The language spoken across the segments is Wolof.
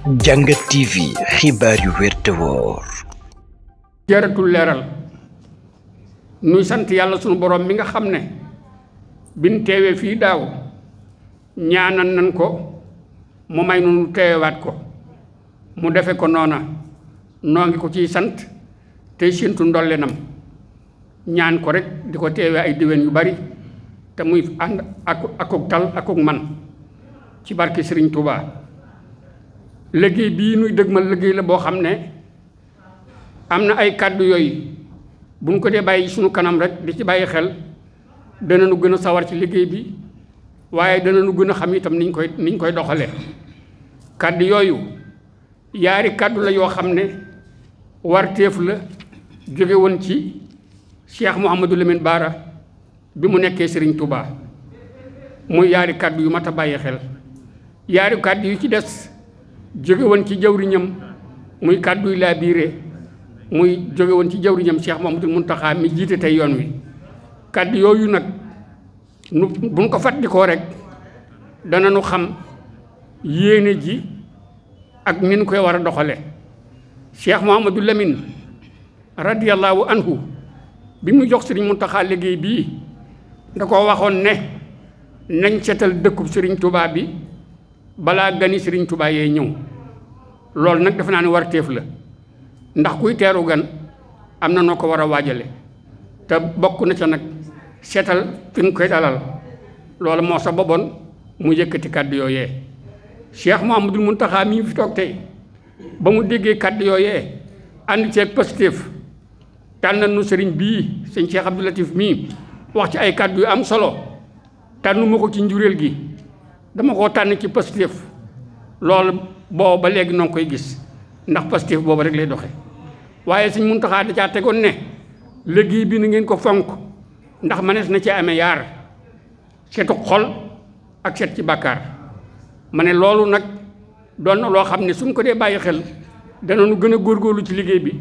Jàngat TV xibaar yu wér te wóor. jaratul leeral nuy sant yàlla sunu borom mi nga xam ne bin teewee fii daaw ñaanal nan ko mu may nu teewaat ko mu defe ko noona noo ngi ko ciy sant tey séentu ndollenam ñaan ko rek di ko teewee ay déwén yu bari te muy ànd akuk tal akuk man ci barke Serigne Touba. liggéey bii nuy dëgmal liggéey la boo xam ne am na ay kàddu yooyu bu ñu ko dee bàyyi sunu kanam rek di ci bàyyi xel dana nu gën a sawar ci liggéey bi waaye dana nu gën a xam itam niñ koy doxalee. kàddu yooyu yaari kàddu la yoo xam ne warteef la jóge woon ci Cheikh Mouhamadou Lamine Bara bi mu nekkee Serigne Touba muy yaari kàddu yu mat a bàyyi xel. yaari kàddu yu ci des jóge woon ci jawriñam muy kàddu laa biire muy jóge woon ci jawriñam Cheikh Mouhamadoul Mountakha mi jiite tey yoon wi. kàddu yooyu nag buñ ko fàttalikoo rek dana nu xam yéene ji ak nin koy war a doxale. Cheikh Mouhamadoul Lamine radiyallahu anhu bi mu jox Serigne Mountakha liggéey bii da ko waxoon ne nañ seetal dëkkub Serigne Touba bi balaa gani Serigne Touba yee ñëw. loolu nag defe naa ne warteef la ndax kuy teeru gan am na noo ko war a waajale te bokk na ca nag seetal fi nga koy dalal loolu moo sababoon mu yëkkati kàddu yooyee. Cheikh Mouhamadoul Mountakha mii fi toog tey ba mu déggee kàddu yooyee ànd ceeg positif tànn nu sëriñ bii sëñ Cheikh Abdou Latif mii wax ci ay kàddu yu am solo tànnu ma ko ci njuréel gi dama koo tànn ci positif. loolu boobu ba léegi noo ngi koy gis ndax positif boobu rek lay doxe waaye sëñ Mountakha da caa tegoon ne liggéey bi na ngeen ko fonk ndax mënees na ci amee yaar setu xol ak set ci bàkkaar. ma ne loolu nag doon na loo xam ne suñ ko dee bàyyi xel danañu gën a góorgóorlu ci liggéey bi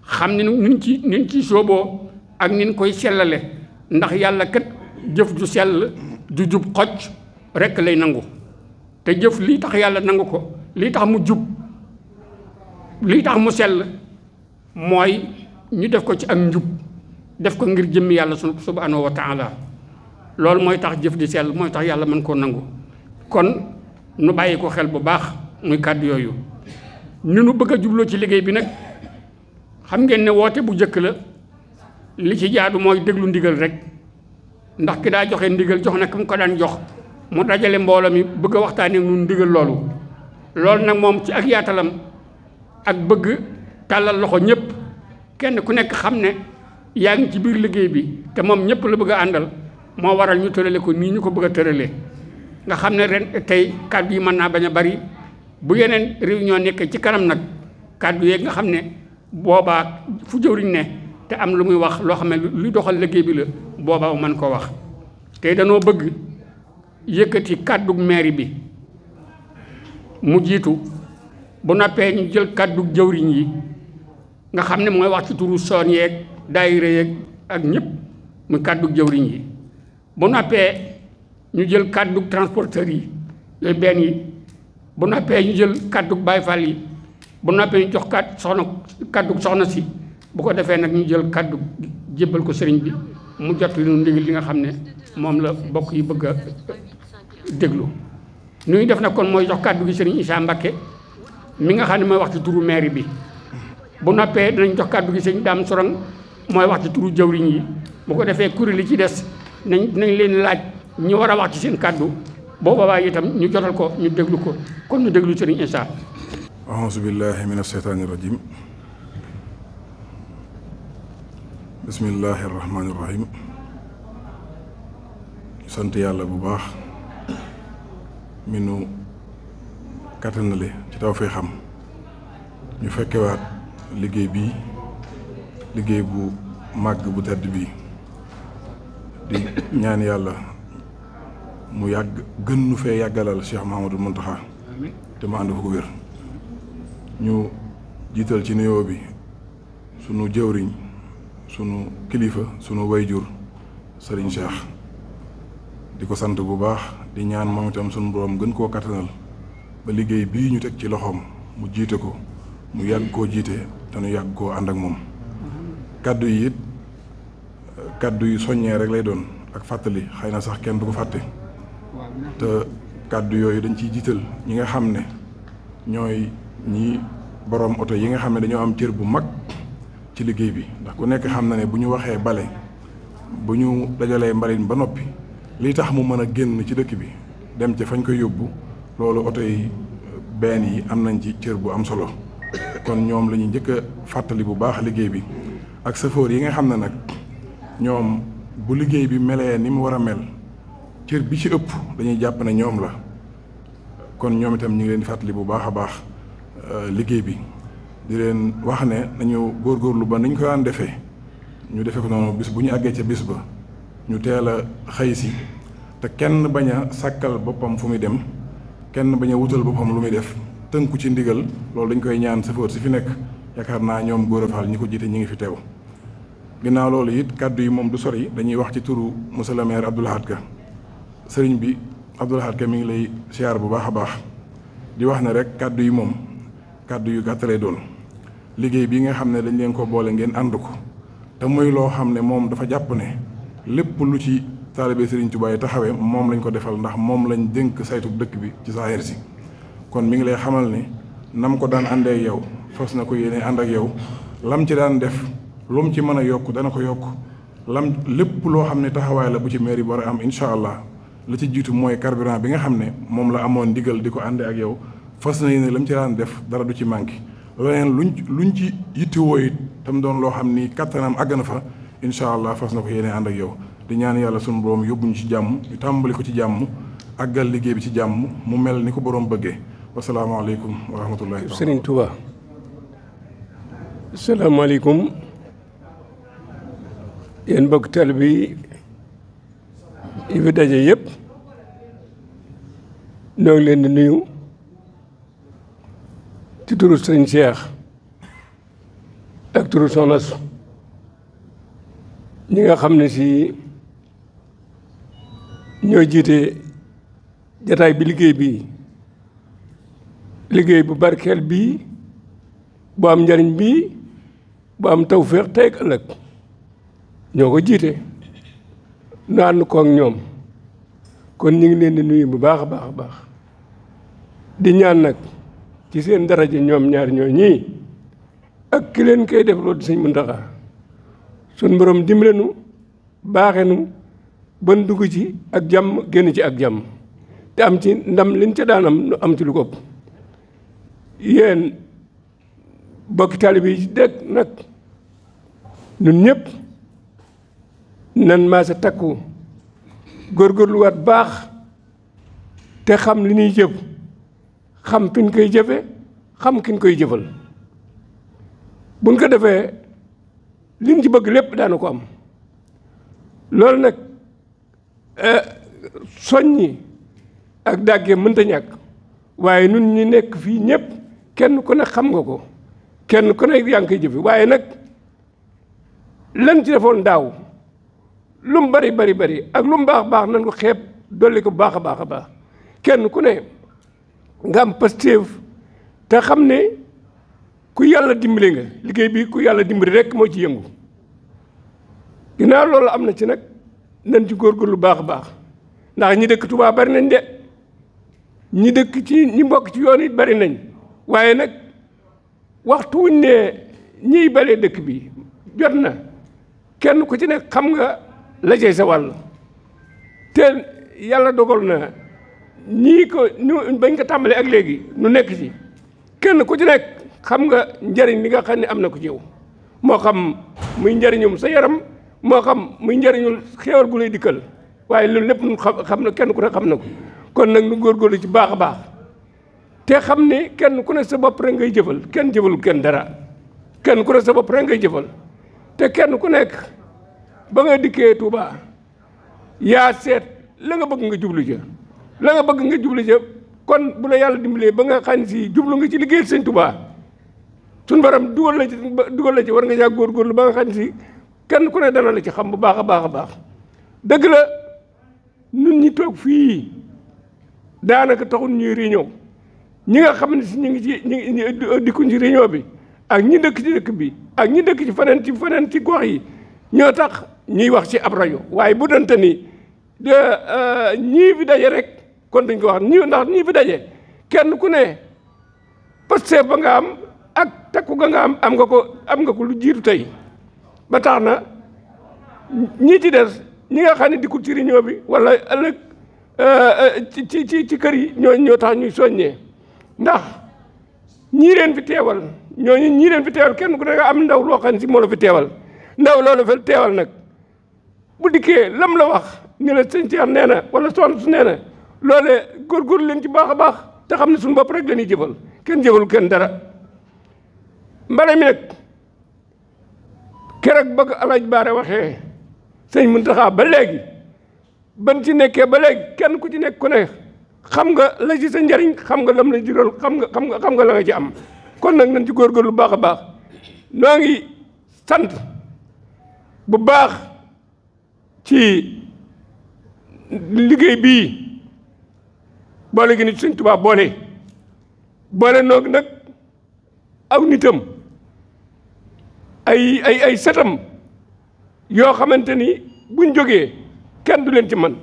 xam ne nin ci sooboo ak nin koy sellale ndax yàlla kat jëf ju sell ju jub xocc rekk lay nangu. te jëf lii tax yàlla nangu ko lii tax mu jub lii tax mu sell mooy ñu def ko ci ak njub def ko ngir jëmmi yàlla subhanahu wa taala. loolu mooy tax jëf di sell mooy tax yàlla mën koo nangu. kon nu bàyyi ko xel bu baax muy kàddu yooyu. ni nu bëgg a jubloo ci liggéey bi nag xam ngeen ne woote bu njëkk la li ci jaadu mooy déglu ndigal rek ndax ki daa joxe ndigal jox na ki mu ko daan jox mu dajale mbooloo mi bëgg a waxtaanee nu ndigal loolu. loolu nag moom ci ak yaatalam ak bëgg tàllal loxo ñëpp kenn ku nekk xam ne yaa ngi ci biir liggéey bi te moom ñëpp la bëgg a àndal moo waral ñu tërale ko nii ñu ko bëgg a tëralee. nga xam ne ren tey kàddu yi mën naa bañ a bari bu yeneen réunion nekkee ci kanam nag kàddu yeeg nga xam ne boobaa fu jëwriñ ne te am lu muy wax loo xam ne luy doxal liggéey bi la boobaa mën koo wax. tey danoo bëgg yëkkati kàddu mairie bi mu jiitu bu noppee ñu jël kàddu jëwriñ yi nga xam ne mooy wax ci turu soon yeeg daayira yeeg ak ñëpp mu kàddu jëwriñ yi bu noppee ñu jël kàddu transporteurs yi yooyu benn yi bu noppee ñu jël kàddu Baay Faal yi bu noppee ñu jox kàddu soxna si bu ko defee nag ñu jël kàddu jébbal ko sëriñ bi mu jot li nu ndigal li nga xam ne moom la bokk yi bëgg a déglu. nu ñu def nag kon mooy jox kàddu gi sëriñ Issa Mbacké mi nga xam ne mooy wax ci turu mairie bi bu noppee dinañ jox kàddu gi sëriñ Dame Sorang mooy wax ci turu jawriñ yi bu ko defee kuréel yi ci des dinañ leen laaj ñu war a wax ci seen kàddu boobaa itam ñu jotal ko ñu déglu ko kon ñu déglu sëriñ Issa. auzu billahi min asheytaani rajim bismillahi rahmaani rahim. sant yàlla bu baax mi nu kattanale ci taw fee xam ñu fekkewaat liggéey bii liggéey bu màgg bu tedd bii di ñaan yàlla mu yàgg gën nu fee yàggalal Cheikh Mouhamadoul Mountakha te mu ànd fa ko wér. ñu jiital ci nuyoo bi sunu jëwriñ sunu kilifa sunu wayjur Serigne Cheikh di ko sant bu baax di ñaan moom itam sunu borom gën koo kattanal ba liggéey bii ñu teg ci loxoom mu jiite ko mu yàgg koo jiite te nu yàgg koo ànd ak moom kàddu yi it kàddu yu soññee rek lay doon ak fàttali xëy na sax kenn du ko fàtte te kàddu yooyu dañ ciy jiital ñi nga xam ne ñooy ñi borom oto yi nga xam ne dañoo am cër bu mag ci liggéey bi ndax ku nekk xam na ne bu ñu waxee bale bu ñu dajalee mbalit ba noppi li tax mu mën a génn ci dëkk bi dem ca fañ koy yóbbu loolu oto yi benn yi am nañ ci cër bu am solo kon ñoom la ñuy njëkk a fàttali bu baax liggéey bi ak safoor yi nga xam ne nag ñoom bu liggéey bi melee ni mu war a mel cër bi ci ëpp dañuy jàpp ne ñoom la kon ñoom itam ñu ngi leen di fàttali bu baax a baax liggéey bi di leen wax ne nañu góorgóorlu ba niñ ko daan defee ñu defee ko noonu bis bu ñu àggee ca bis ba ñu teel a xëy si te kenn bañ a sàkkal boppam fu muy dem kenn bañ a wutal boppam lu muy def tënku ci ndigal loolu dañ koy ñaan safoor si fi nekk yaakaar naa ñoom Gora Fall ñi ko jiite ñi ngi fi teew ginnaaw loolu it kàddu yi moom du sori dañuy wax ci turu monsieur le maire Abdou Lahad Ka sëriñ bi Abdou Lahad Ka mi ngi lay siyaar bu baax a baax di wax ne rek kàddu yi moom kàddu yu gàtt lay doon liggéey bi nga xam ne dañ leen ko boole ngeen ànd ko te muy loo xam ne moom dafa jàpp ne lépp lu ci taalibe Sëriñ Tuubaa yi taxawee moom lañ ko defal ndax moom lañ dénk saytu dëkk bi ci saahir si kon mi ngi lay xamal ne nam ko daan àndee ak yow fas na ko yéene ànd ak yow lam ci daan def lu mu ci mën a yokk dana ko yokk lam lépp loo xam ne taxawaay la bu ci mairie bi war a am incha allah la ci jiitu mooy carburant bi nga xam ne moom la amoon ndigal di ko àndee ak yow fas na yéene lam ci daan def dara du ci manqué leneen luñ ci yittewoo it tam doon loo xam ni kattanam àgg na fa incha allah fas na ko yéene ànd ak yow di ñaan yàlla sunu borom yóbbuñu ci jàmm ñu tàmbali ko ci jàmm àggal liggéey bi ci jàmm mu mel ni ko borom bëggee wasalaamaaleykum wa rahmatullahi. Sëriñ Tuuba salaamaaleykum yéen mbokk taalibe bi yi fi daje yëpp ñoo ngi leen di nuyu ci turu Sëriñ Cheikh ak turu Soxna Su ñi nga xam ne si ñoo jiite jataay bi liggéey bu barkeel bii bu am njariñ bii bu am tawféex tey ak ëllëg ñoo ko jiite nu ànd ko ak ñoom kon ñu ngi leen di nuyu bu baax a baax a baax di ñaan nag ci seen daraja ñoom ñaar ñoo ñii ak ki leen koy def loolu di Sëñ Muntaxa suñ borom dimbale nu baaxe nu ban dugg ci ak jàmm génn ci ak jàmm te am ci ndam liñ ca daan am nu am ci lu ko ëpp yéen bokki taalibe yi ci dëkk nag ñun ñëpp nan maa sa takku góorgóorluwaat baax te xam li ñuy jëf xam fi ñu koy jëfe xam ki ñu koy jëfal buñ ko defee liñ ci bëgg lépp daana ko am loolu nag soññi ak dàggee mënta ñàkk waaye nun ñi nekk fii ñëpp kenn ku ne xam nga ko kenn ku ne yaa ngi koy jëfe waaye nag lan ci defoon daaw lu mu bari ak lu mu baax nan ko xeeb dolli ko baax a baax kenn ku ne nga am pastéef te xam ne ku yàlla dimbali nga liggéey bi ku yàlla dimbali rek moo ci yëngu ginnaaw loolu am na ci nag nan ci góorgóorlu baax a baax ndax ñi dëkk Tuubaa bari nañ de ñi mbokk ci yoon it bari nañ waaye nag waxtu wuñ ne ñiy balee dëkk bi jot na kenn ku ci nekk xam nga la cay sa wàll te yàlla dogal na bañ ko tàmbalee ak léegi nu nekk ci kenn ku ci nekk xam nga njariñ li nga xam ne am na ko ci yow moo xam muy njariñum sa yaram moo xam muy njariñul xéewal gu lay dikkal waaye loolu lépp nu xam na kenn ku ne xam na ko kon nag nu góorgóorlu ci baax a baax te xam ne kenn ku ne sa bopp rek ngay jëfal kenn jëfalul kenn dara kenn ku ne sa bopp rek ngay jëfal te kenn ku nekk ba nga dikkee Touba yaa seet la nga bëgg nga jublu ja kon bu la yàlla dimbalee ba nga xam si jublu nga ci liggéey Sëñ Touba suñ borom dugal la ci war nga caa góorgóorlu ba nga xam si kenn ku ne dana la ci xam bu baax a baax dëgg la nun ñi toog fii daanaka taxul ñuy réunion ñi nga xam ne si ñu ngi ci ñu dikkuñ ci réunion bi ak ñi dëkk ci dëkk bi ak ñi dëkk ci feneen ci gox yi ñoo tax ñuy wax ci ab rajo waaye bu dante ni ñii fi daje rek kon dañ ko wax ndax ñii fi daje kenn ku ne Pastef ba nga am ak takku ga nga am nga ko lu jiitu tey ba tax na ñii ci des ñi nga xam ne dikkul ci réunion bi wala ëllëg ci kër yi ñoo tax ñuy soññee ndax ñii leen fi teewal ñii leen fi teewal kenn ku ne nga am ndaw loo xam ne si moo la fi teewal ndaw loolu fa teewal nag bu dikkee lam la wax ni la sëñ Cheikh nee na wala soxna su nee na loolee góorgóorlu leen ci baax a baax te xam ne suñu bopp rek la ñuy jëfal kenn jëfalu kenn dara mbale mi nag keroog ba ko Alaaji Baare waxee sëñ Muntaxa ba léegi ban ci nekkee ba léegi kenn ku ci nekk ku ne xam nga la ci sa njariñ xam nga lam la jural xam nga la nga ci am kon nag nañ ci góorgóorlu baax a baax noo ngi sant bu baax ci liggéey bii boole gi nit Sëñ Tuubaa boole noog nag aw nitam ay setam yoo xamante ni buñ jógee kenn du leen ci man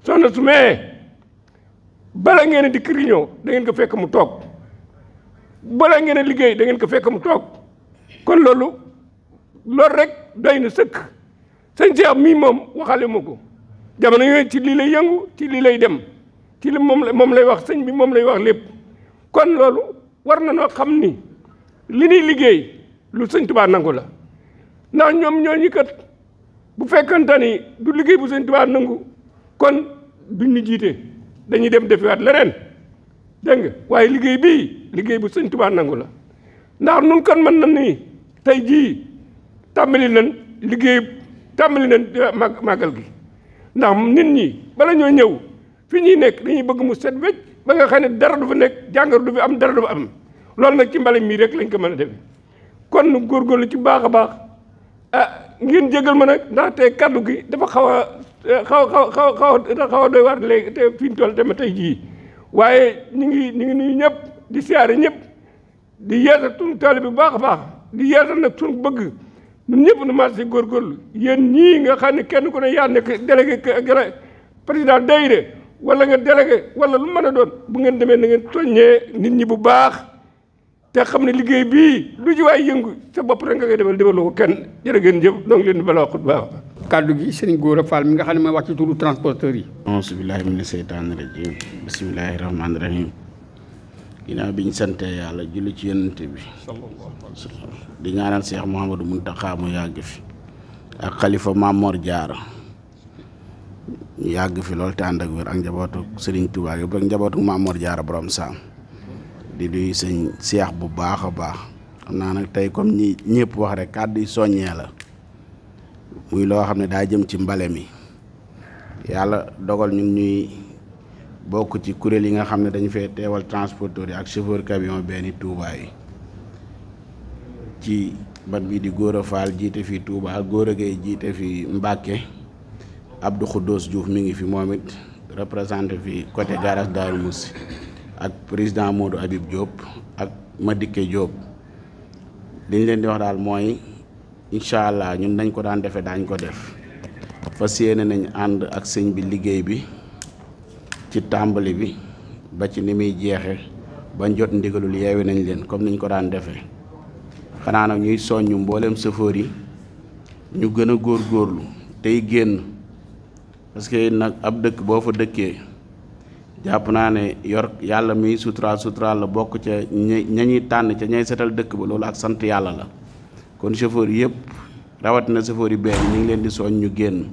soxna su mee bala ngeen a dikk réunion da ngeen ko fekk mu toog bala ngeen a liggéey da ngeen ko fekk mu toog kon loolu rek doy na sëkk sëñ Cheikh mii moom waxale ma ko jamono yooyu ci lii lay yëngu ci lii lay dem ci li moom lay wax sëñ bi moom lay wax lépp kon loolu war na noo xam ni li ñuy liggéey lu sëñ Tuubaa nangu la ndax ñoom ñooñu kat bu fekkante ni du liggéey bu sëñ Tuubaa nangu kon duñ ñu jiite dañuy dem defiwaat leneen dégg nga waaye liggéey bii liggéey bu sëñ Tuubaa nangu la ndax nun kan mën na ni tey jii tàmbali nañ màggal gi ndax nit ñi bala ñoo ñëw fi ñuy nekk dañuy bëgg mu set wecc ba nga xam ne dara du fa nekk jàngoro du fi am dara du fa am loolu nag ci mbale mii rek lañ ko mën a defe kon nu góorgóorlu ci baax a baax ngeen jégal ma nag ndaxte kaddu gi dafa xaw a doy waar léegi te fi ñu toll te ma tey jii waaye ñu ngi nuyu ñëpp di siyaare ñëpp di yeesal suñu taalibe bi bu baax a baax di yeesal nag suñu bëgg ñun ñëpp nu marché góorgóorlu yéen ñii nga xam ne kenn ku ne yaa nekk délégué président daayira wala nga délégué wala lu mën a doon bu ngeen demee na ngeen soññee nit ñi bu baax te xam ne liggéey bii lu ci waay yëngu sa bopp rek nga koy defal ko kenn jërë ngeen jëf donc leen di bala waxut baax kàddu gi sëriñ Gora Fall mi nga xam ne mooy wax ci turu transporteur yi auzu billahi mina seytaani rajim bismillahi rahmaani rahim ginnaaw bi ñu sante yàlla julli ci yonent bi di ñaanal Cheikh Mouhamadou Mountakha mu yàgg fi ak xalifa Mamor Diarra ñu yàgg fi loolu te ànd ak wér ak njabootu Serigne Touba yëpp ak njabootu Mamor Diarra borom saam di nuyu sëñ Cheikh bu baax a baax xam naa nag tey comme ñi ñëpp wax rek kàddu yi soññee la muy loo xam ne daa jëm ci mbale mi yàlla dogal ñun ñuy bokk ci kuréel yi nga xam ne dañu fee teewal transporteur yi ak chauffeur camion benn Touba yi ci bat bii di Gora Fall jiite fii Touba ak Gora Gueye jiite fii Mbacke Abdou Khoudous Diouf mi ngi fi moom it représenté fii côté garage Darou Moussi ak président Modou Habib Diop ak Madické Diop liñ leen di wax daal mooy incha allah ñun dañ ko daan defee daañ ko def fas yéene nañ ànd ak sëñ bi liggéey bi ci tàmbali bi ba ci ni muy jeexe bañ jot ndigalul yeewi nañ leen comme niñ ko daan defee xanaa nag ñuy soññu mboolem chauffeur yi ñu gën a góorgóorlu tey génn parce que nag ab dëkk boo fa dëkkee jàpp naa ne yor yàlla miy suturaal la bokk ca ña ñuy tànn ca ñay setal dëkk ba loolu ak sant yàlla la kon chauffeur yëpp rawatina chauffeur yi benn ñu ngi leen di soñ ñu génn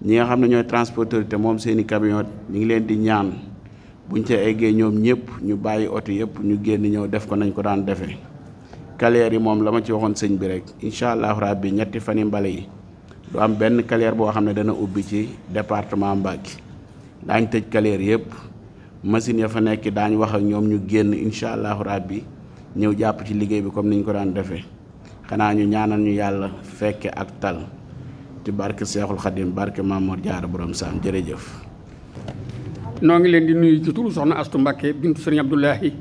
ñi nga xam ne ñooy transporteur te moom seeni camion ñu ngi leen di ñaan buñ ca eggee ñoom ñëpp ñu bàyyi oto yëpp ñu génn ñëw def ko nañ ko daan defee carrière yi moom la ma ci waxoon sëñ bi rek incha allah rabbi ñetti fani mbale yi du am benn carrière boo xam ne dana ubbi ci département Mbacké daañ tëj carrière yëpp machine ya fa nekk daañ wax ak ñoom ñu génn incha allah rabbi ñëw jàpp ci liggéey bi comme niñ ko daan defee xanaa ñu ñaanal ñu yàlla fekke ak tal ci barke Seexul Xadim barke Mamor Diarra borom saam jërëjëf noo ngi leen di nuyu ci turu soxna Astu Mbàkke bintu sëriñ Abdoulahi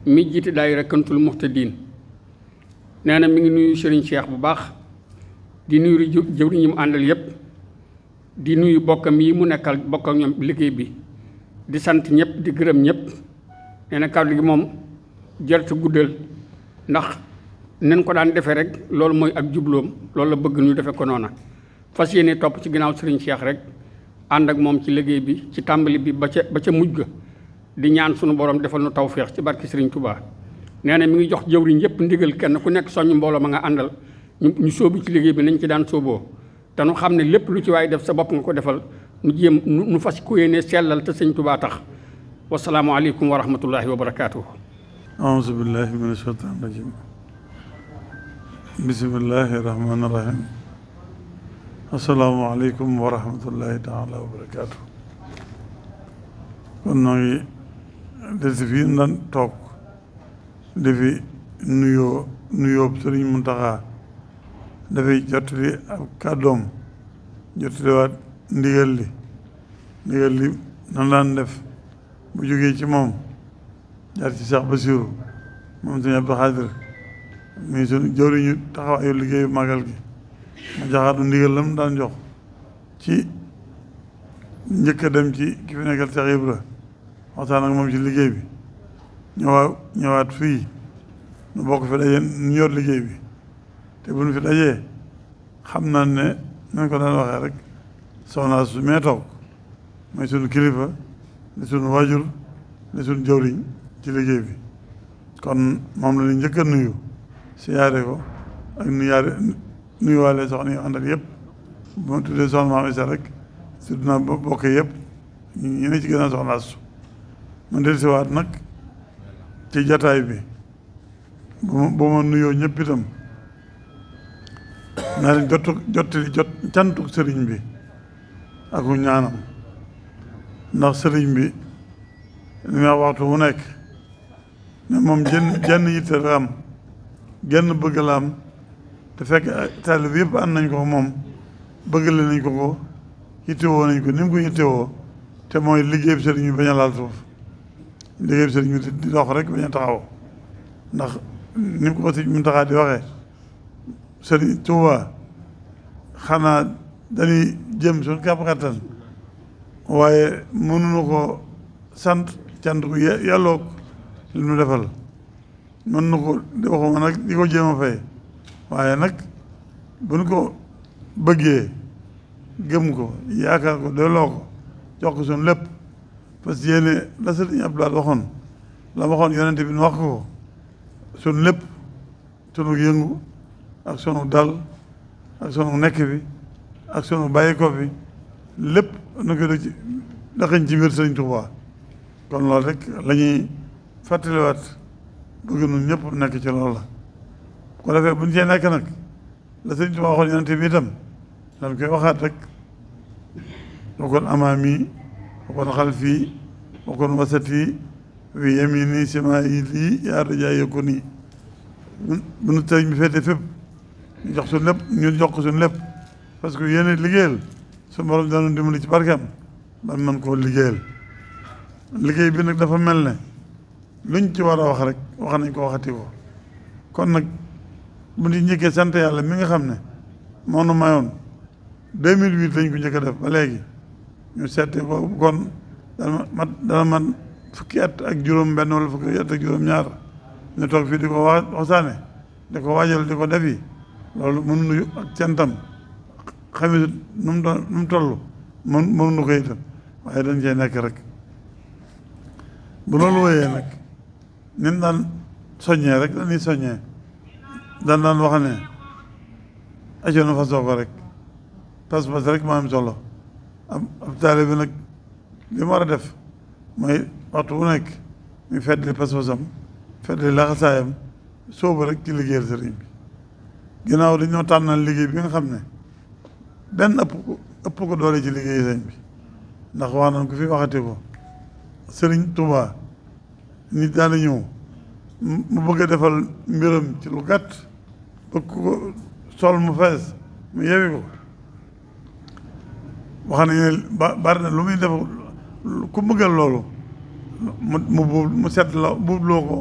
mi jiite daayira Kanzul Muhtadin nee na mi ngi nuyu sëriñ Cheikh bu baax di nuyu jëwriñ ñi mu àndal yépp di nuyu bokkam yi mu nekkal bokk ak ñoom liggéey bi di sant ñëpp di gërëm ñëpp nee na kàddu gi moom jartu guddal ndax nen ko daan defee rek loolu mooy ak jubloom loolu la bëgg ñu defe ko noona fas yéene topp ci ginnaaw sëriñ Cheikh rek ànd ak moom ci liggéey bi ci tàmbali bi ba ca mujj ga di ñaan sunu borom defal nu tawféex ci barki sëriñ Touba nee na mi ngi jox jëwriñ yëpp ndigal kenn ku nekk soññ mbooloo ma nga àndal ñu sóobu ci liggéey bi nañ ci daan sóoboo te nu xam ne lépp lu ci waay def sa bopp nga ko defal nu jéem nu fas ko yéene sellal te sëñ Touba tax wasalaamu aleykum wa rahmatullahi wa barakaatuhu. auzu billahi mina shaytaani rajim bismillahi rahmaani rahim assalaamu aleykum wa rahmatullahi taala wa barakaatu. kon noo ngi desi fii ndan toog defi nuyoo Sëriñ Muntaxa dafay jottali ab kàddoom jottaliwaat ndigal li nan daan def bu jógee ci moom jaar ci Cheikh Bassirou moom Sëriñ Abdou Khadir muy suñu jëwriñu taxawaayu liggéeyu màggal gi ma jaxaatu ndigal lam daan jox ci njëkk a dem ci ki fi nekkal Cheikh Ibra waxtaan ak moom ci liggéey bi ñëwaat fii nu bokk fi daje ñu yor liggéey bi te bu ñu fi dajee xam naa ne nañ ko daan waxee rek soxna su mee toog mooy suñu kilifa di suñu waajur di suñu jëwriñ ci liggéey bi kon moom la ñu njëkk a nuyu siyaare ko ak nuyuwaale soxna yu àndal yëpp bu ma tuddee soxna Maam Isa rek surtout naa bokk yëpp ñu ne ci gën a soxna su ma del siwaat nag ci jataay bi bu ma nuyoo ñëpp itam naa leen jottali cantuk sëriñ bi ak ñaanam ndax sëriñ bi li ma waxtu mu nekk ne moom jenn yitte la am genn bëgg la am te fekk taalib yëpp ànd nañ ko moom bëggale nañ ko yittewoo nañ ko ni mu ko yittewoo te mooy liggéeyub sëriñ bi bañ a laal suuf liggéeyub sëriñ bi di dox rek bañ a taxaw ndax ni mu ko si Muntaxa di waxee sëriñ Tuuba xanaa dañuy jëm suñ kàpp kattan waaye mënuñu ko sant cant ko yàlloo li nu defal mën na ko waxuma nag di ko jéem a fay waaye nag bu ñu ko bëggee gëm ko yaakaar ko doyloo ko jox ko suñu lépp parce que yéene la sëriñ Abdoulaye waxoon la waxoon yonente bi nu wax ko suñu lépp sunu yëngu ak sunu dal ak sunu nekk bi ak sunu bàyyi ko fi lépp nu ko ci daxañ ci biir sëriñ Tuubaa kon loolu rek la ñuy fàttaliwaat bëgg nun ñëpp nekk ci loolu la ko defee bu ñu cee nekk nag la sëriñ Tuubaa waxoon yonente bi itam dañ koy waxaat rek wakon amaami wakon xalfi wakon wasati wi yamini simayi lii yaa rajaay yokku nii bu nu sëriñ bi féete fépp ñu jox suñu lépp ñu jox ko suñu lépp parce que yéene liggéeyal suñu borom danoon dimbali ci barkeem ba mën koo liggéeyal liggéey bi nag dafa mel ne luñ ci war a wax rek wax nañ ko waxati ko kon nag bu ñu njëkkee sant yàlla mi nga xam ne moo nu mayoon 2008 lañ ko njëkk a def ba léegi ñu seete ko kon dana man fukki at ak juróom benn wala fukki at ak juróom ñaar ñu toog fii di ko waxtaane di ko waajal di ko defi loolu mën nu ak cantam xamisut nu mu toll mënu nu ko itam waaye dañ cee nekk rek bu loolu wéyee nag nin daan soññee rek dañuy soññee daan wax ne ajoona fa soo ko rek pas-pas rek moo am solo ab taalibe bi nag li mu war a def mooy waxtu bu nekk muy feddli pas-pasam feddli laxasaayam soobu rek ci liggéeyal sëriñ bi ginnaaw dañoo tànnal liggéey bi nga xam ne benn ëpp ko doole ci liggéey sëriñ bi ndax wax nañ ko fi waxati ko sëriñ Tuubaa nit daana ñëw mu bëgg a defal mbiram ci lu gàtt bëgg ko sol mu fees mu yewi ko wax nañ ne bari na lu muy def ku bëggal loolu mu set la buub loo ko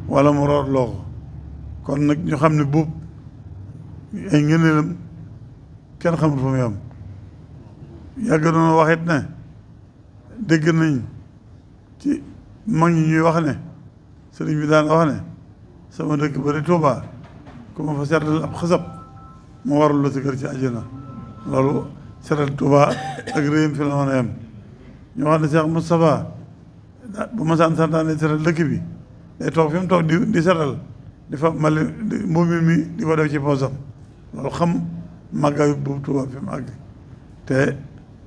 wala mu root loo ko kon nag ñu xam ne buub ay ngëneelam kenn xamul fu mu yam yàgg doon waxit ne dégg nañ ci mag ñi ñuy wax ne sëriñ bi daan wax ne sama dëkk bari Tuubaa ku ma fa seetal ab xasab mu warul la si kër ci àjjana loolu seetal Tuubaa ak réyam fi la mën a yem ñu wax ne Cheikh Moustapha bu ma saan santaane seetal dëkk bi day toog fi mu toog di seetal di fa mali mbuum mi di ko def ci poosam loolu xam màggaayu boobu Tuubaa fi mu àgg te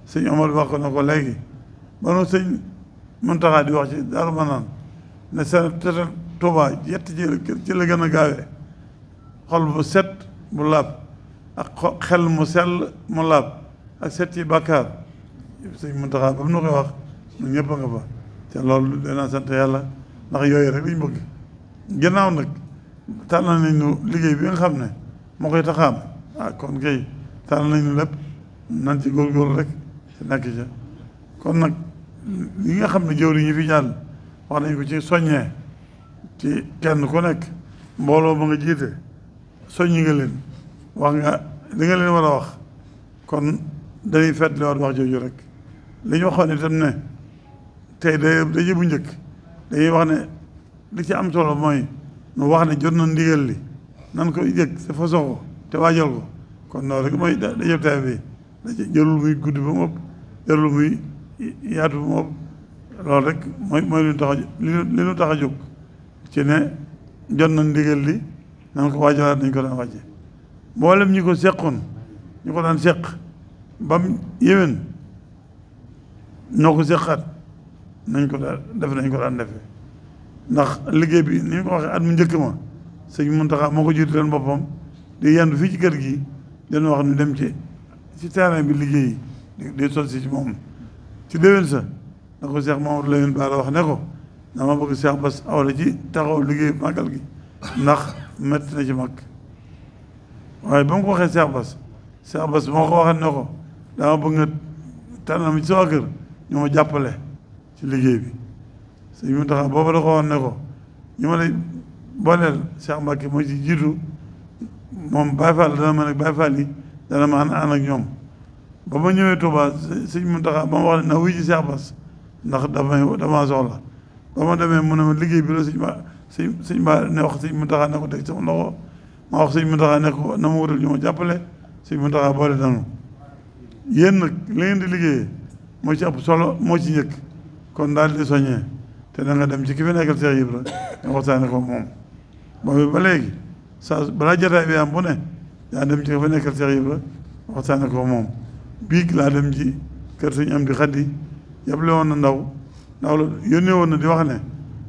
sëñ Omar wax ko na ko léegi ba nu sëñ Muntaxa di wax ci Daaru Manaan ne seetal Tuubaa yett ci la gën a gaawee xol bu set bu laab ak xel mu sell mu laab ak set ci bàkkaar sëñ Muntaxa ba mu nu koy wax ñun ñëpp a nga fa te loolu danaa sant yàlla ndax yooyu rek lañ bëgg ginnaaw nag tànnal nañ ñu liggéey bi nga xam ne moo koy taxaam kon kay tànnal nañ ñu lépp nan ci góorgóorlu rek ci nekk ca kon nag li nga xam ne jëwriñ ñi fi jàll wax nañ ko ci soññee ci kenn ku nekk mbooloo ma nga jiite soññi nga leen wax nga li nga leen war a wax kon dañuy fett li war wax jooju rek li ñu waxoon itam ne tey daje bu njëkk dañuy wax ne li ci am solo mooy nu wax ne jot na ndigal li nan ko yëg te fasoo ko te waajal ko kon loolu rek mooy daje tey bi daje jarul muy guddi ba mu ëpp jarul muy yaatu ba mu ëpp loolu rek mooy li ñu tax a jóg ci ne jot na ndigal li nan ko waajalaat nañ ko daan wàcce mboolem ñi ko seqoon ñu ko daan seq bam yéwén ñoo ko seqaat nañ ko daan def nañ ko daan defee ndax liggéey bi ni ñu ko waxee at mu njëkk ma sëñ Muntaxa moo ko jiitu leen boppam di yendu fii ci kër gi dañu wax ne dem ci terrain bi liggéey di sol si ci moom ci déwén sa da ko Cheikh Mamadou Lamine Bara wax ne ko dama bëgg Cheikh Bass awla ci taxaw liggéey màggal gi ndax métti na ci mag waaye ba mu ko waxee Cheikh Bass moo ko waxee ne ko dama bëgg nga tànnal ma ci sama kër ñu ma jàppale ci liggéey bi sëñ Muntaxa booba da ko wax ne ko ñu ma lay booleel Cheikh Mbacke moo ci jiitu moom Baye Fall dana ma nag Baye Fall yi dana ma ànd ak ñoom ba ma ñëwee Touba sëñ Muntaxa ba ma wax ne na wuy ci Cheikh Bass ndax dama soxla ba ma demee mu ne ma liggéey bi la sëñ Ba ne wax sëñ Muntaxa ne ko teg sama loxo ma wax sëñ Muntaxa ne ko na ma wutal ñu ma jàppale sëñ Muntaxa boole danu yéen nag li ngeen di liggéeyee moo ci ëpp solo moo ci njëkk kon daal di soññee te da nga dem ci ki fi nekkal Cheikh Ibra nga waxtaane ko moom boobu ba léegi saa balaa jotaay bi am bu ne daa dem ci ki fi nekkal Cheikh Ibra waxtaane ko moom biig laa dem ci kër sëñ am di xaddi yable woon na ndaw la yónnee woon na di wax ne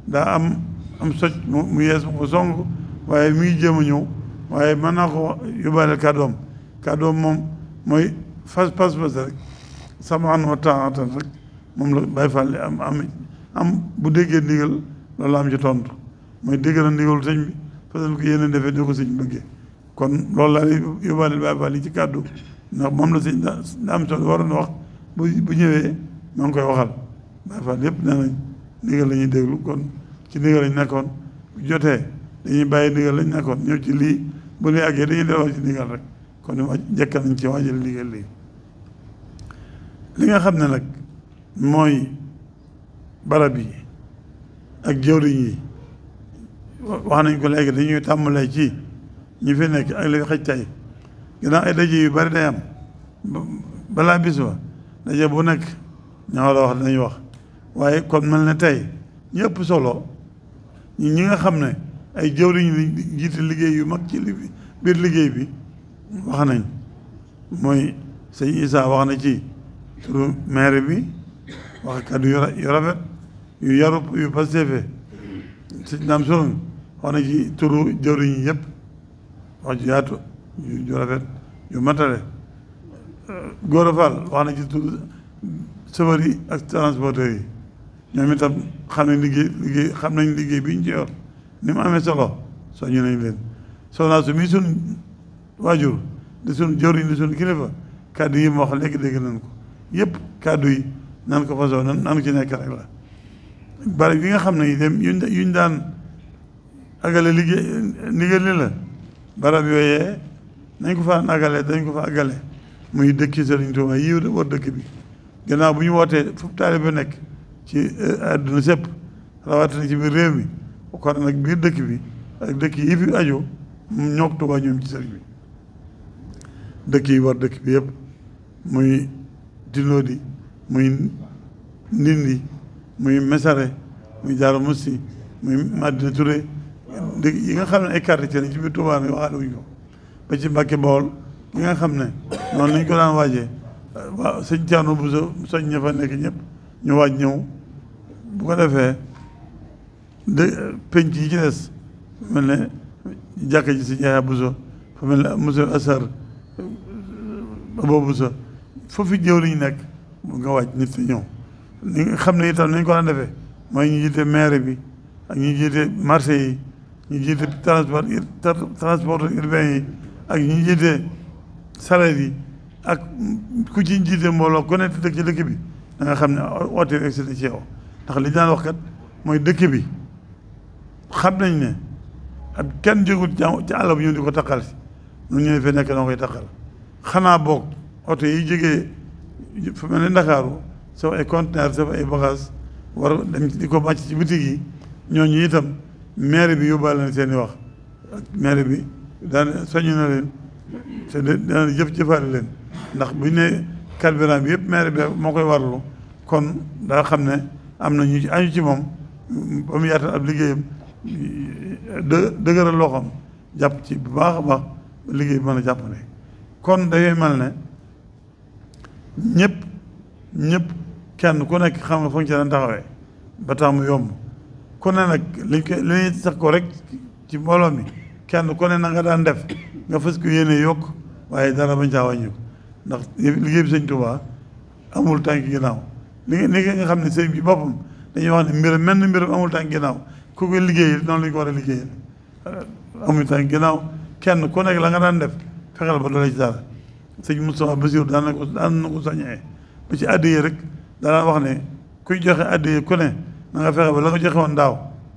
daa am soj mu yees mu ko song waaye mi ngi jéem a ñëw waaye mën naa ko yóbbaale kàddoom moom mooy pas rek samaan wa taatan rek moom la Baay Faal li am bu déggee ndigal loolu am ci tontu mooy dégg na ndigalu sëñ bi fasal ko yéene defee di ko sëñ bëggee kon loolu laa yóbbaale Baay Faal yi ci kàddu ndax moom la sëñ da am solo waroon wax bu ñëwee maa ngi koy waxal Baay Faal yëpp nee nañ ndigal la ñuy déglu kon ci ndigal lañ nekkoon bu jotee dañuy bàyyi ndigal lañ nekkoon ñëw ci lii bu lii àggee dañuy delloo ci ndigal rek kon jëkka nañ ci waajal ndigal lii li nga xam ne nag mooy barab yi ak jëwriñ yi wax nañ ko léegi dañuy tàmbalee ci ñi fi nekk ak li fi xëj tey ginnaaw ay daje yu bari day am balaa bis ba daje bu nekk ña war a wax dinañ wax waaye kon mel ne tey ñëpp solo ñi nga xam ne ay jëwriñ li jiite liggéey yu mag ci biir liggéey bi wax nañ mooy sëñ Issa wax na ci turu maire bi wax kàddu yu rafet yu yaru yu pastefe sëñ Dame Sourang wax na ci turu jëwriñ yi yëpp wax ju yaatu yu rafet yu matale Gora Fall wax na ci turu chauffeur yi ak transporteurs yi ñoom itam xam nañ liggéey bi ñu ci yor ni mu amee solo soññu nañ leen soxna su mi suñ waajur di suñ jëwriñ di suñ kilifa kàddu yi ma wax léegi dégg nañ ko yëpp kàddu yi nan ko fasoo nan ci nekk rek la barab yi nga xam ne dem yuñ daan agale liggéey ndigal li la barab yooyee nañ ko fa agale dañ ko fa agale muy dëkki Sëriñ Tuubaa yi war dëkk bi gannaaw bu ñu wootee fu taalibe nekk ci àdduna sépp rawatina ci biir réew mi kon nag biir dëkk bi ak dëkk yi fi aju ñook Tuubaa ñoom ci sëriñ bi dëkk yi war dëkk bi yëpp muy Tindodi muy Ndindi muy Mesare muy Daaru Musti muy Madina Touré dëkk yi nga xam ne ay quartier ci biir Tuubaa ne waxaale wuñ ko ba ci Mbàkke Bawol yi nga xam ne noonu lañ ko daan waajee waaw sëñ Thierno Bousso soñ ña fa nekk ñëpp ñu waaj ñëw bu ko defee penc yi ci des mel ne jàkka ji si Yaya Bousso fa mel ne monsieur Assar boobu Bousso foofu jëw li ñu nekk bu nga waaj nit ñi ñëw ni nga xam ne itam nañ ko daan defee mooy ñu jiite maire bi ak ñu jiite marché yi ñu jiite transport urbain yi ak ñu jiite sareet yi ak ku ci jiite mbooloo ku nekk dëkk ci dëkk bi da nga xam ne oote rek si ci yow ndax li ñu daan wax kat mooy dëkk bi xam nañ ne ak kenn jógul ci àll bu ñu di ko taqal si ñun ñooy fee nekk noo koy taqal xanaa boog oto yi jógee fu mel ne Ndakaaru soo ay conteneur soo ay bagage war dem di ko bàcc ci bitig yi ñooñu itam maire bi yóbbaale na seen i wax maire bi daan soññ na leen te dana jëfaale leen ndax bu ñu ne carburant bi yëpp maire bi moo koy warlu kon daa xam ne am na ñu ci añu ci moom ba mu yaatal ab liggéeyam dëgëral loxoom jàpp ci bu baax a baax liggéey bi mën a jàpp ne kon dafay mel ne ñëpp kenn ku nekk xam nga fa nga ci daan taxawee ba tax mu yomb ku ne nag li ñuy sax ko rek ci mbooloo mi kenn ku ne na nga daan def nga fas ko yéene yokk waaye dara bañ caa wàññi ko ndax liggéey bi sëñ Tuubaa amul tànk ginnaaw li nga xam ne sëñ bi boppam dañuy wax ne mbiram amul tànk ginnaaw ku ko liggéeyal noonu la ñu ko war a liggéeyal amul tànk ginnaaw kenn ku nekk la nga daan def fexeel ba doole ci dara sëñ Moustapha Bassirou daan na ko soññee ba ci àddiya rek daan wax ne kuy joxe àddiya ku ne na nga fexe ba la nga joxe woon daaw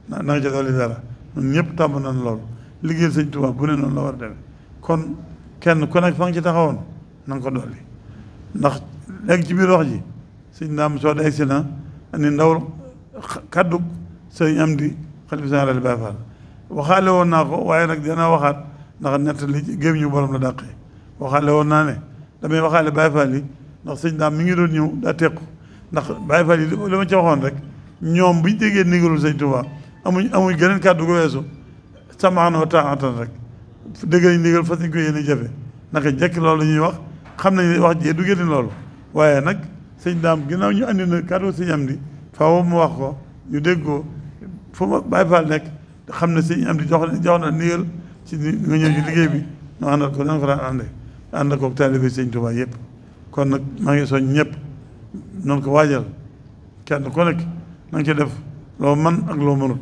na nga ca dolli dara ñun ñëpp tàmm nañ loolu liggéeyal sëñ Tuubaa bu ne noonu la war a demee kon kenn ku nekk fa nga ci taxawoon na nga ko dolli ndax léegi ci biir wax ji sëñ Naam soo de egsi na ni ndaw kaddu sëñ Amdi xalifa général Baye Fall waxaale woon naa ko waaye nag dina waxaat ndax nett li gémmiñu borom la dàqee waxaale woon naa ne damay waxaale Baye Fall yi ndax sëñ Naam mi ngi doon ñëw daa tequ ndax Baye Fall yi li ma ci waxoon rek ñoom buñ déggee ndigalul sëñ Tuubaa amuñ geneen kàddu gu weesu samaanoo taatan rek dégg nañ ndigal fas nañ ko yéene jafe naka jekk loolu la ñuy wax xam nañ ne wax jee du génne loolu waaye nag sëñ Daam ginnaaw ñu andi na kàddu sëñ Amdi faaw mu wax ko ñu dégg ko fu ma Baye Fall nekk xam ne sëñ Amdi jox na ndigal ci nga ñëw ci liggéey bi ñu àndal ko dana ko daan ànd koog taalibe sëñ Tuubaa yëpp kon nag maa ngi soñ ñëpp noonu ko waajal kenn ku nekk na nga ci def loo man ak loo mënut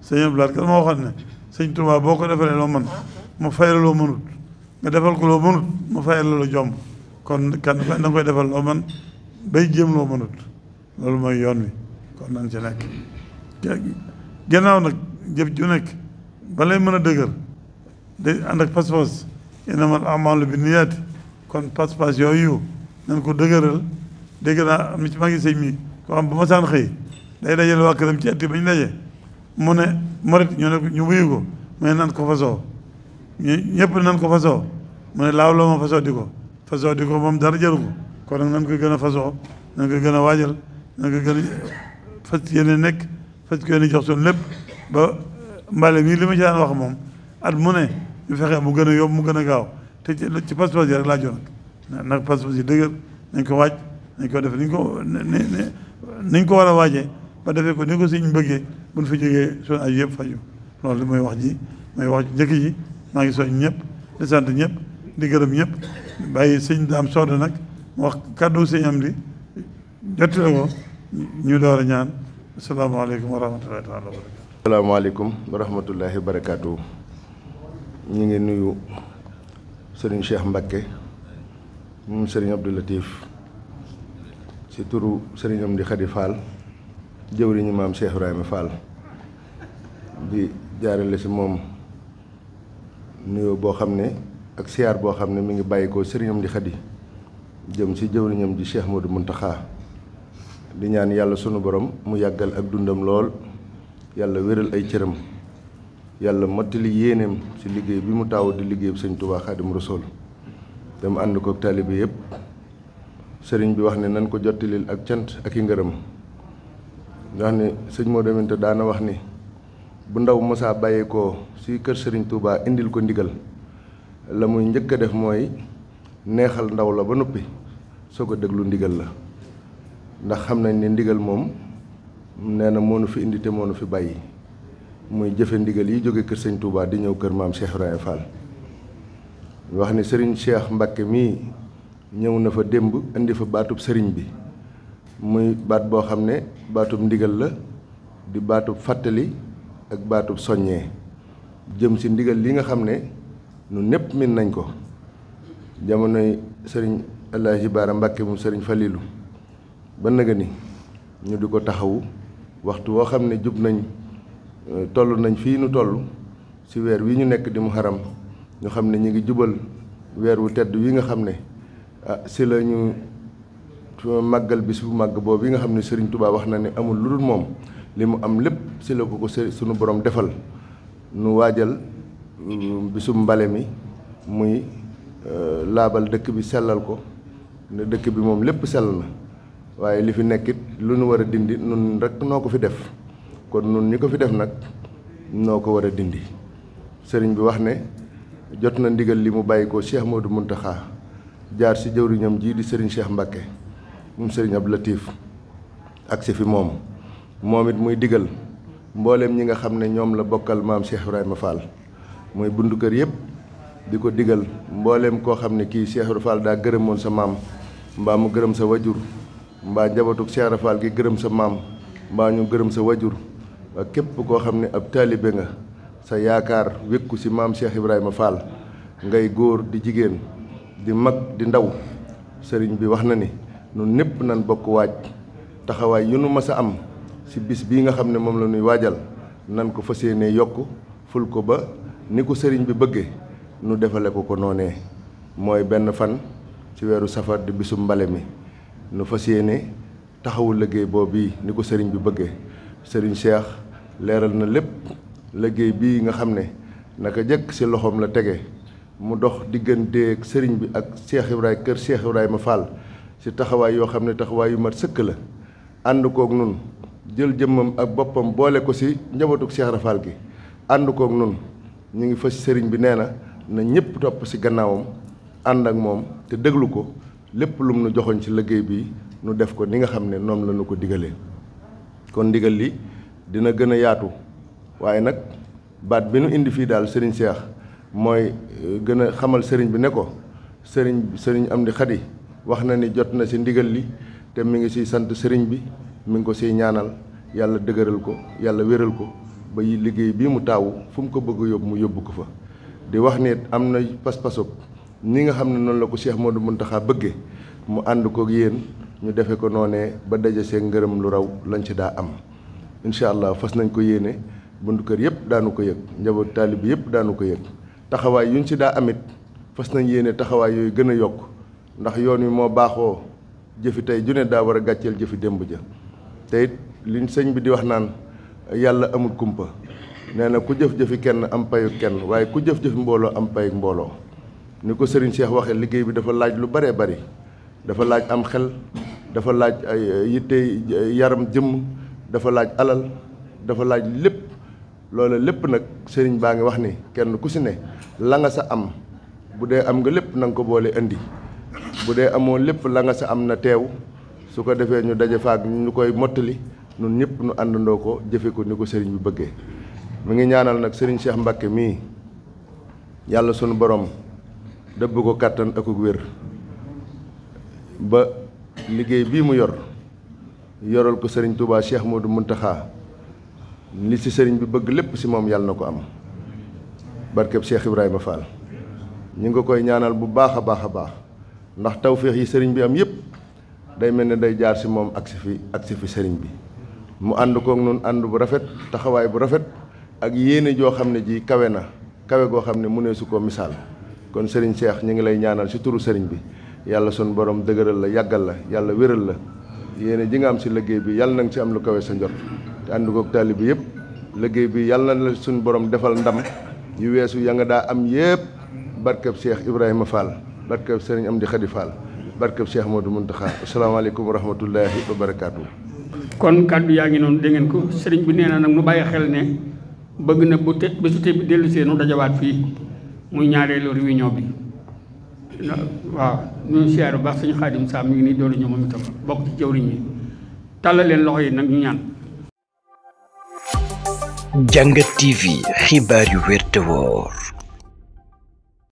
sëñ Abdoulaye kan moo waxoon ne sëñ Tuubaa boo ko defalee loo man mu fay la loo mënut nga defal ko loo mënut mu fay la jomb kon kan da nga koy defal loo man bay jéem loo mënut loolu mooy yoon wi kon nañ ci nekk gannaaw nag jëf ju nekk balay mën a dëgër day ànd ak pas-pas innamal a'maalu binniyaati kon pas-pas yooyu nañ ko dëgëral dégg naa am na ci maa ngi sëñ mi ko xam ba ma saan xëy day dajale waa këram ci atti bañ daje mu ne morit ñu wuyu ko mu ne nan ko fasoo ñëpp nan ko fasoo mu ne laaw loo ma fasoo di ko moom dara jaru ko kon nag nan koy gën a fasoo nan koy gën a waajal nan koy gën a fas yéene nekk fas yéene jox suñu lépp ba mbale mii li ma ci daan wax moom at mu ne ñu fexe mu gën a yomb mu gën a gaaw te ci pas-pas yi rek laa jox nag pas-pas yi dëgër nañ ko waaj nañ ko def niñ ko war a waajee ba defee ko ni ko suñ bëggee buñ fi jógee suñu aju yëpp faju loolu li mooy wax ji mooy wax ji njëkk ji maa ngi soñ ñëpp di sant ñëpp di gërëm ñëpp bàyyi sëñ Daam Sooda nag mu wax kàddu sëñ Amdi jottale ko ñu door a ñaan asalaamaaleykum wa rahmatullahi taala wa barakatu asalaamaaleykum wa rahmatullahi wa barakatu ñu ngi nuyu sëriñ Cheikh Mbacké moom sëriñ Abdou Latif ci turu sëriñ Amdi Khady Fall jëwriñu maam Cheikh Ibrahima Fall di jaarale ci moom nuyoo boo xam ne ak siyaar boo xam ne mi ngi bàyyi ko sëriñ Amdi Khady jëm ci jëwriñam ji Cheikh Modou Mountakha di ñaan yàlla sunu borom mu yàggal ak dundam lool yàlla wéral ay cëram yàlla mottali yéeneem ci liggéey bi mu taaw di liggéey sëñ Touba Xaadimu Rasuul dem ànd ko ak taalibe yépp sëriñ bi wax ne nan ko jottalil ak cant ak i ngërëm nga wax ne sëñ Modou Aminta daana wax ni bu ndaw mosaa bàyyeekoo ci kër sëriñ Touba indil ko ndigal la muy njëkk a def mooy neexal ndaw la ba noppi soo ko déglu ndigal la ndax xam nañ ne ndigal moom nee na moo nu fi indi te moo nu fi bàyyi muy jëfe ndigal yi jóge kër sëñ Touba di ñëw kër maam Cheikh Ibrahima Fall wax ni sëriñ Cheikh Mbacke mii ñëw na fa démb indi fa baatub sëriñ bi muy baat boo xam ne baatub ndigal la di baatub fàttali ak baatub soññee jëm ci ndigal li nga xam ne nu népp min nañ ko jamonoy sëriñ Alaaji Baara Mbacke mu sëriñ Falilu ba naga ni ñu di ko taxawu waxtu woo xam ne jub nañ toll nañ fii nu toll ci weer wi ñu nekk di Muharram ñu xam ne ñu ngi jubal weer wu tedd wi nga xam ne ci la ñu màggal bis bu màgg boobu yi nga xam ne Sëriñ Tuubaa wax na ne amul lu dul moom li mu am lépp ci la ko sunu borom defal nu waajal bisum mbale mi muy laabal dëkk bi sellal ko ne dëkk bi moom lépp sell na waaye li fi nekkit lu nu war a dindi nun rek noo ko fi def kon nun ñi ko fi def nag noo ko war a dindi sëriñ bi wax ne jot na ndigal li mu bàyyi ko Cheikh Modou Mountakha jaar ci jëwriñam ji di sëriñ Cheikh Mbacke moom sëriñ Abdou Latif ak si fi moom it muy digal mbooleem ñi nga xam ne ñoom la bokkal maam Cheikh Ibrahima Fall muy bundu kër yëpp di ko digal mbooleem koo xam ne kii Cheikh Ibrahima Fall daa gërëmoon sa maam mbaa mu gërëm sa wajur mbaa njabootug Cheikh Ibrahima Fall gi gërëm sa maam mbaa ñu gërëm sa wajur waa képp koo xam ne ab taalibe nga sa yaakaar wékku ci maam Cheikh Ibrahima Fall ngay góor di jigéen di mag di ndaw sëriñ bi wax na ni nun népp nan bokk waaj taxawaay yu nu mas a am ci bis bii nga xam ne moom la ñuy waajal nan ko fas yéene yokk ful ko ba ni ko sëriñ bi bëggee nu defale ko noonee mooy benn fan ci weeru safar di bisu mbale mi nu fas yéene taxawu liggéey boobu bii ni ko sëriñ bi bëggee sëriñ Cheikh leeral na lépp liggéey bii nga xam ne naka jëkk ci loxoom la tege mu dox digganteeg sëriñ bi ak Cheikh Ibrahima kër Cheikh Ibrahima Fall ci taxawaay yoo xam ne taxawaay yu mat sëkk la ànd koog nun jël jëmmam ak boppam boole ko ci njabootug Cheikh Ibra Fall gi ànd koog nun ñu ngi fas sëriñ bi nee na ñëpp topp ci gannaawam ànd ak moom te déglu ko lépp lum nu joxoñ ci liggéey bi nu def ko ni nga xam ne noonu la nu ko digalee kon ndigal li dina gën a yaatu waaye nag baat bi nu indi fii daal sëriñ Cheikh mooy gën a xamal sëriñ bi ne ko sëriñ Amdi Khady wax na ni jot na ci ndigal li te mi ngi ciy sant sëriñ bi mi ngi ko ciy ñaanal yàlla dëgëral ko yàlla wéral ko ba yi liggéey bii mu taawu fu mu ko bëgg yóbbu mu yóbbu ko fa di wax ni am na pas-pasub ni nga xam ne noonu la ko Cheikh Modou Mountakha bëgge mu ànd ko yéen ñu defe ko noonee ba daje see ngërëm lu raw lañ ci daa am incha allah fas nañ ko yéene buntu kër yëpp daanu ko yëg njaboot taalib yëpp daanu ko yëg taxawaay yuñ ci daa amit fas nañ yéene taxawaay yooyu gën a yokk ndax yoon wi moo baaxoo jëfi tey ju ne daa war a gàcceel jëfi démb ja te it liñ sëñ bi di wax naan yàlla amul kumpa nee na ku jëf-jëfi kenn am payu kenn waaye ku jëf-jëfi mbooloo am payu mbooloo ni ko Serigne Cheikh waxee liggéey bi dafa laaj lu bëree bëri dafa laaj am xel dafa laaj ay yitte yaram jëmm dafa laaj alal dafa laaj lépp loolu lépp nag sëriñ baa ngi wax ni kenn ku si ne la nga sa am bu dee am nga lépp na nga ko boole indi bu dee amoo lépp la nga sa am na teew su ko defee ñu daje faak ñu koy mottali ñun ñëpp ñu àndandoo ko jëfe ko ni ko sëriñ bi bëggee mu ngi ñaanal nag sëriñ Cheikh Mbacke mii yàlla sunu borom dëbb ko kàttan ak wér ba liggéey bii mu yoral ko sëriñ Touba Cheikh Modou Mountakha li ci sëriñ bi bëgg lépp ci moom yàlla na ko am barkeb Cheikh Ibrahima Fall ñu ngi koy ñaanal bu baax a baax a baax ndax tawféex yi sëriñ bi am yépp day mel ne day jaar si moom agsi fi sëriñ bi mu ànd koog noonu ànd bu rafet taxawaay bu rafet ak yéene joo xam ne ji kawe na kawe goo xam ne mu ne su ko misaal kon sëriñ Cheikh ñu ngi lay ñaanal si turu sëriñ bi yàlla sun borom dëgëral la yàggal la yàlla wéral la yéene ji nga am si liggéey bi yàlla na nga si am lu kawe sa njort te ànd koog taalibe bi yëpp liggéey bi yàlla na la suñ borom defal ndam yu weesu ya nga daa am yëpp barkeb Cheikh Ibrahima Fall barkeb sëriñ Amdi Khady Fall barkeb Cheikh Modou Mountakha asalaamaaleykum wa rahmatullahi wa barakaatu. kon kàddu yaa ngi noonu dégg ngeen ko sëriñ bi nee na nag nu bàyyi xel ne bëgg na bu bésu tey bi dellu see nu dajawaat fii muy ñaareelu réunion bi waaw ñu siyaare bu baax suñu Xaadim Saam mi ngi nii doolu ñëw moom itam bokk ci jëwriñ yi tàllal leen loxo yi nag ñu ñaan. Jàngat TV xibaar yu wér te wóor.